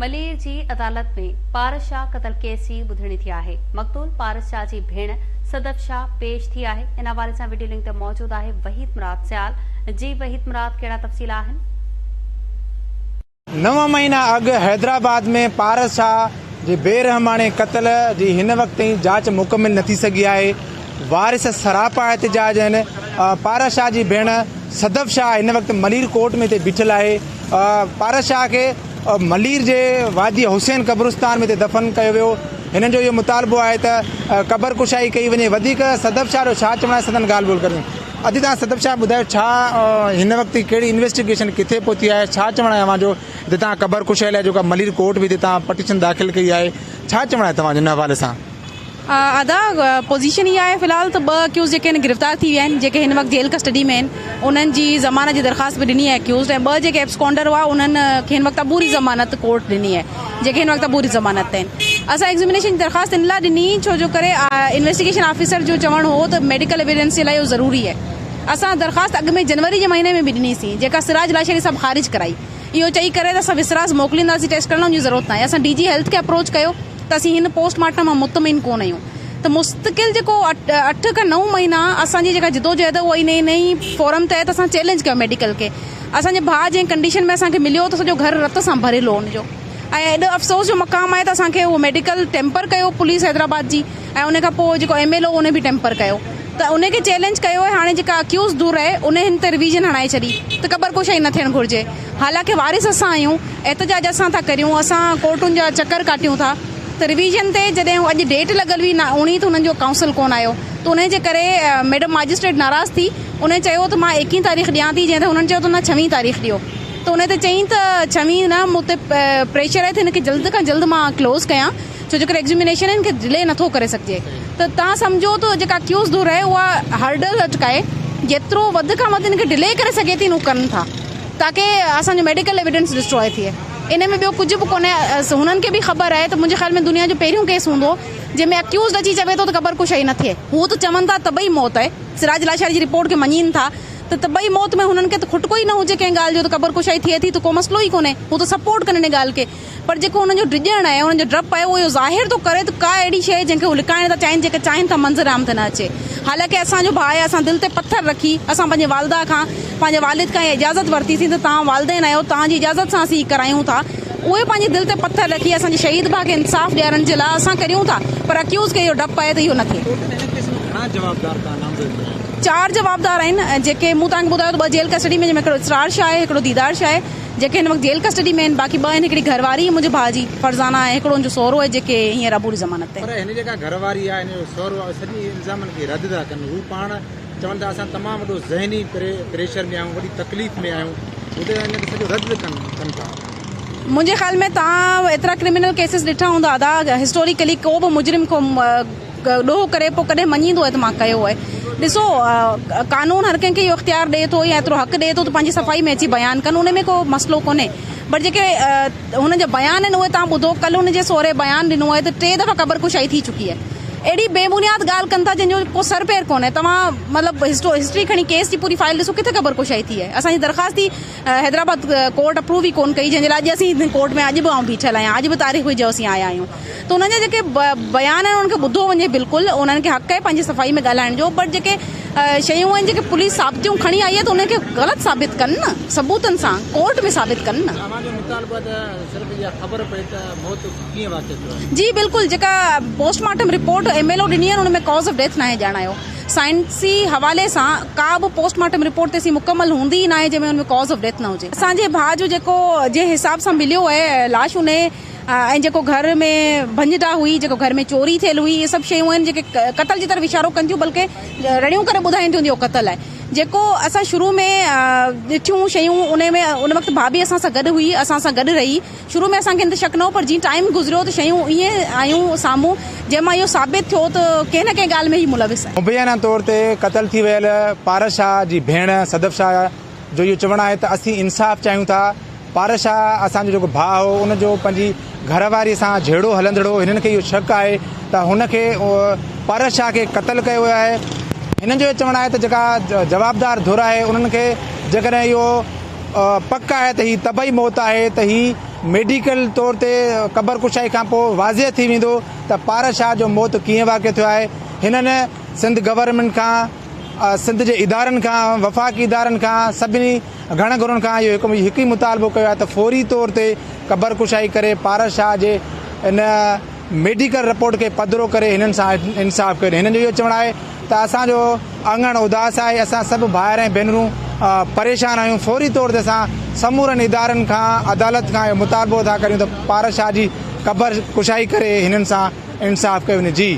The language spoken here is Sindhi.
ملير جي عدالت ۾ پارس شاهه قتل ڪيس جي ٻڌڻي ٿي آهي. مقتول پارس شاهه جي ڀيڻ صدف شاهه پيش ٿي آهي. ان حوالي سان وڊيو لنڪ تي موجود آهي وحيد مراد سيال. جي وحيد مراد ڪهڙا تفصيل آهن؟ نو مهينا اڳ حيدرآباد ۾ پارس شاهه جي بي رحماڻي قتل جي هن وقت تائين جاچ مڪمل نه ٿي سگهي آهي. وارث سراپا احتجاج آهن. پارس شاهه جي ڀيڻ صدف شاهه هن وقت ملير ڪورٽ ۾ هتي بيٺل آهي. پارس شاهه کي ملير جي وادي حسين قبرستان ۾ هتي دفن ڪيو ويو. هنن جو اهو مطالبو آهي ته قبر ڪشائي ڪئي وڃي. وڌيڪ صدف شاهه جو ڇا چوڻ آهي سندن ڳالهه ٻولهه ڪريون. ادي توهان صدف شاهه ٻڌايو ڇا هن وقت ڪهڙي انويسٽيگيشن ڪٿي پهتي آهي ڇا چوڻ آهي اوهان جو هتي توهان قبر ڪشائي لاء جيڪا ملير ڪورٽ ۾ هتي توهان پٽيشن داخل ڪئي آهي ڇا چوڻ آهي توهان جو ان حوالي سان؟ ادا پوزيشن اها آهي في الحال ته ٻه اڪيوز جيڪي آهن گرفتار ٿي ويا آهن جيڪي هن وقت جيل ڪسٽڊي ۾ آهن انهن جي ضمانت جي درخواست به ڏني آهي اڪيوز ۽ ٻه جيڪي ايبسڪانڊر هئا انهن کي هن وقت عبوري ضمانت ڪورٽ ڏني آهي جيڪي هن وقت عبوري ضمانت تي آهن اسان ايگزمينيشن جي درخواست ان لاء ڏني ڇو جو ڪري انويسٽيگيشن آفيسر جو چوڻ هو ته ميڊيڪل ايويڊنس جي لاء اهو ضروري آهي اسان درخواست اڳ ۾ جنوري جي مهيني ۾ به ڏني سين جيڪا سراج لاشاري صاحب خارج ڪرائي اهو چئي ڪري ته اسان وسراس موڪلينداسين ٽيسٽ ڪرڻ لاء ان جي ضرورت ناهي اسان ڊي جي هيلٿ کي اپروچ ڪيو ته اسين هن پوسٽ مارٽم مان مطمئن ڪونه آهيون ته مستقل جيڪو اٺ کان نو مهينا اسان جي جيڪا جدوجهد اها انهي انهي فورم تحت اسان چئلينج ڪيو ميڊيڪل کي اسان جي ڀاء جنهن ڪنڊيشن ۾ اسان کي مليو ته سڄو گهر رت سان ڀريل هو ان جو ۽ ايڏو افسوس جو مقام آهي ته اسان کي اهو ميڊيڪل ٽيمپر ڪيو پوليس حيدرآباد جي ۽ ان کان پوء جيڪو ايم ايل او ان به ٽيمپر ڪيو ته ان کي چئلينج ڪيو ۽ هاڻي جيڪا اڪيوز ڌر آهي ان هن تي ريويزن هڻائي ڇڏي ته قبر ڪشائي نه ٿيڻ گهرجي حالانڪه وارث اسان آهيون احتجاج اسان ٿا ڪريون، اسان ڪورٽن جا چڪر ڪاٽيون ٿا ته ريويزن تي جڏهن اڄ ڊيٽ لڳل هئي اوڻيهه ته انهن جو ڪائونسل ڪونه آيو ته انهي جي ڪري ميڊم ماجسٽريٽ ناراض ٿي انهي چيو ته مان ايڪيهه تاريخ ڏيان ٿي جنهن تي هنن چيو ته نه ڇويهه تاريخ ڏيو ته انهي تي چيائين ته ڇويهه نه مون تي پريشر آهي ته هن کي جلد کان جلد مان ڪلوز ڪيان ڇو جو ڪري ايگزمينيشن هن کي ڊلي نٿو ڪري سگهجي ته توهان سمجهو ته جيڪا اڪيوز ڌر آهي اها هرڊل اٽڪائي جيترو وڌ کان وڌ هن کي ڊلي ڪري سگهي ٿي هو ڪن ٿا تاڪه اسان جو ميڊيڪل ايويڊنس ڊسٽرائي ٿئي ان ۾ ٻيو ڪجهه به ڪونهي هنن کي به خبر آهي ته منهنجي خيال ۾ دنيا جو پهريون ڪيس هوندو جنهن ۾ اڪيوزڊ اچي چوي ٿو ته قبر ڪشائي نه ٿئي هو ته چون ٿا طبعي موت آهي سراج لاشاري جي رپورٽ کي مڃين ٿا ته طبعي موت ۾ هنن کي ته کٽڪو ئي نه هجي ڪنهن ڳالهه جو ته قبر ڪشائي ٿئي ٿي ته ڪو مسئلو ئي ڪونهي هو ته سپورٽ ڪن ان ڳالهه کي پر جيڪو انهن جو ڊڄڻ آهي، انهن جو ڊپ آهي، اهو اهو ظاهر ٿو ڪري ته ڪا اهڙي شيء جنهن کي هو لڪائڻ ٿا چاهين، جيڪا چاهين ٿا منظر عام تي نه اچي. حالانڪه اسان جو ڀاء آهي، اسان دل تي پٿر رکي، اسان پنهنجي والده کان، پنهنجي والد کان اها اجازت ورتي سين ته توهان والدين آهيو، توهان جي اجازت سان اسين هي ڪرايون ٿا. اهي پنهنجي دل تي پٿر رکي اسان جي شهيد ڀاء کي انصاف ڏيارڻ جي لاء اسان ڪريون ٿا، پر اڪيوز کي اهو ڊپ آهي ته اهو نه ٿئي. ٽوٽل هن ڪيس ۾ گهڻا جوابدار توهان نامزد ڪيا آهن؟ چار جوابدار آهن، جيڪي مون توهان کي ٻڌايو ته ٻه جيل ڪسٽڊي ۾ جنهن ۾ هڪڙو اسرار شاهه آهي، هڪڙو ديدار شاهه آهي. جيڪي هن وقت جيل ڪسٽڊي ۾ آهن، باقي ٻه آهن هڪڙي گهر واري آهي منهنجي ڀاء جي فرزانه ۽ هڪڙو ان جو سهرو آهي جيڪي هينئر عبوري ضمانت تي آهن. پر هن جيڪا گهر واري آهي هن جو سهرو آهي سڄي الزامن کي رد ٿا ڪن هو پاڻ چون ٿا اسان تمام وڏو ذهني پريشر ۾ آهيون وڏي تڪليف ۾ آهيون هو ته هن کي سڄو رد ڪن ڪن ٿا. منهنجي خيال ۾ توهان ايترا ڪرمنل ڪيسز ڏٺا هوندا ادا هسٽوريڪلي ڪو به مجرم ڪو ڏوهه ڪري پوء ڪڏهن مڃيندو آهي ته مان ڪيو آهي ڏسو قانون هر ڪنهن کي اهو اختيار ڏئي ٿو يا ايترو حق ڏئي ٿو ته پنهنجي صفائي ۾ اچي بيان ڪن ان ۾ ڪو مسئلو ڪونهي پر جيڪي هن جا بيان آهن اهي توهان ٻڌو ڪلهه هن جي سهري بيان ڏنو آهي ته ٽي دفعا قبر ڪشائي ٿي چڪي آهي اهڙي بي بنياد ڳالهه ڪن ٿا جنهن جو ڪو سر پير ڪونهي توهان مطلب هسٽري کڻي ڪيس جي پوري فائل ڏسو ڪٿي قبر ڪشائي ٿي آهي اسان جي درخواست ٿي حيدرآباد ڪورٽ اپروو ئي ڪونه ڪئي جنهن جي لاء اڄ اسين هن ڪورٽ ۾ اڄ به آئون بيٺل آهيان اڄ به تاريخ وجهو اسين آيا آهيون ته انهن جا جيڪي بيان آهن انهن کي ٻڌو وڃي بلڪل انهن کي حق آهي پنهنجي صفائي ۾ ڳالهائڻ جو بٽ جيڪي شيون آهن جيڪي پوليس ثابتيون کڻي آئي آهي ته انهن کي غلط ثابت ڪن نه ثبوتن سان ڪورٽ ۾ ثابت ڪن نه. اوهان جو مطالبو آهي ته صرف اها خبر پئي ته موت ڪيئن واقع ٿيو آهي. جي بلڪل جيڪا post mortem report M L O ڏني آهي ان ۾ ڪاز آف ڊيٿ ناهي ڄاڻايو سائنسي حوالي سان ڪا به پوسٽ مارٽم رپورٽ تيسين مڪمل هوندي ئي ناهي جنهن ۾ ان ۾ ڪاز آف ڊيٿ نه هجي. اسان جي ڀاء جو جيڪو جنهن حساب سان مليو آهي لاش انهي ۽ جيڪو گهر ۾ ڀڃ ڊاهه هئي، جيڪو گهر ۾ چوري ٿيل هئي، اهي سڀ شيون آهن جيڪي قتل جي طرف اشارو ڪن ٿيون بلڪه رڙيون ڪري ٻڌائين ٿيون ته اهو قتل آهي. جيڪو اسان شروع ۾ ڏٺيون شيون انهي ۾ ان وقت ڀاڀي اسان سان گڏ هئي، اسان سان گڏ رهي، شروع ۾ اسان کي ان تي شڪ نه هو پر جيئن ٽائيم گذريو ته شيون ائين آيون سامهون جنهن مان اهو ثابت ٿيو ته ڪنهن نه ڪنهن ڳالهه ۾ هي ملوث آهي. مبينا طور تي قتل ٿي ويل پارس شاهه جي ڀيڻ صدف شاهه جو اهو چوڻ آهي ته اسين انصاف چاهيون ٿا، پارس شاهه اسان جو جيڪو ڀاء هو ان جو پنهنجي گهر واري سان جهيڙو هلندڙ هو هنن کي اهو شڪ آهي ته هن کي پارس شاهه کي قتل ڪيو ويو آهي هنن جو چوڻ آهي ته جيڪا جوابدار ڌر آهي انهن کي جيڪڏهن اهو پڪ آهي ته هي طبعي موت آهي ته هي ميڊيڪل طور تي قبر ڪشائي کان پوء واضح ٿي ويندو ته پارس شاهه جو موت ڪيئن واقع ٿيو آهي. هنن سنڌ گورنمينٽ کان، سنڌ جي ادارن کان، وفاقي ادارن کان، سڀني گهڻ گهرن کان اهو هڪ هڪ ئي مطالبو ڪيو آهي ته فوري طور تي قبر ڪشائي ڪري پارس شاهه جي ان ميڊيڪل رپورٽ کي پڌرو ڪري هنن سان انصاف ڪيو وڃي. هنن جو اهو چوڻ آهي ته اسان جو اڱڻ اداس آهي، اسان سڀ ڀائر ۽ ڀينرون پريشان آهيون، فوري طور تي اسان سمورن ادارن کان عدالت کان اهو مطالبو ٿا ڪريون ته پارس شاهه جي قبر ڪشائي ڪري هنن سان انصاف ڪيو وڃي. جي.